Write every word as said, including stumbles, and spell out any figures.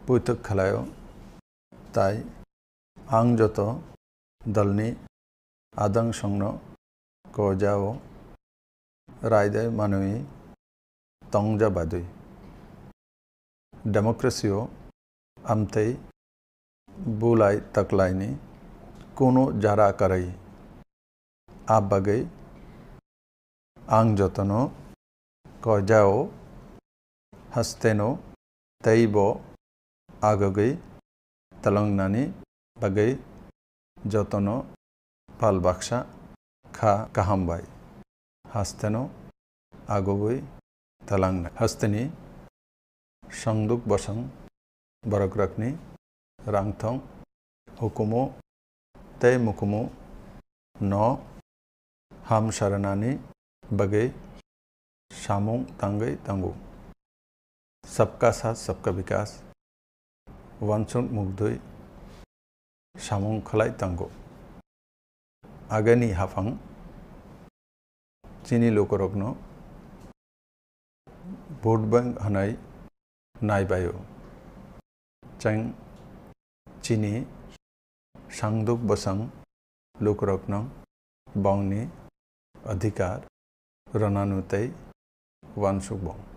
puitok khlaio, tai ang joto dalni adangsongno kojao raidai manwi tongja badwi. Democracy-o amtwi bulai taklaini kunu jara kwrwi. A bagwi ang jotono kojao hasteno teibo agogwi twlangnani bagwi jotono pal baksa kha kaham bai hasteno agogwi twlangnai. Hasteni sangduk bwsang borokrakni rangthong, hukumu tei mukumu no hamsaranani bagwi samung tangwi tango. Sabka saath, sabka vikas wansuk mukdwi samung khlai tango. Agani haphang chini lukurokno vote bank hwnwi naibaio. Cheng chini sangduk bwsang lukurokno bongni adhikar rwnanu tei wansuk bong.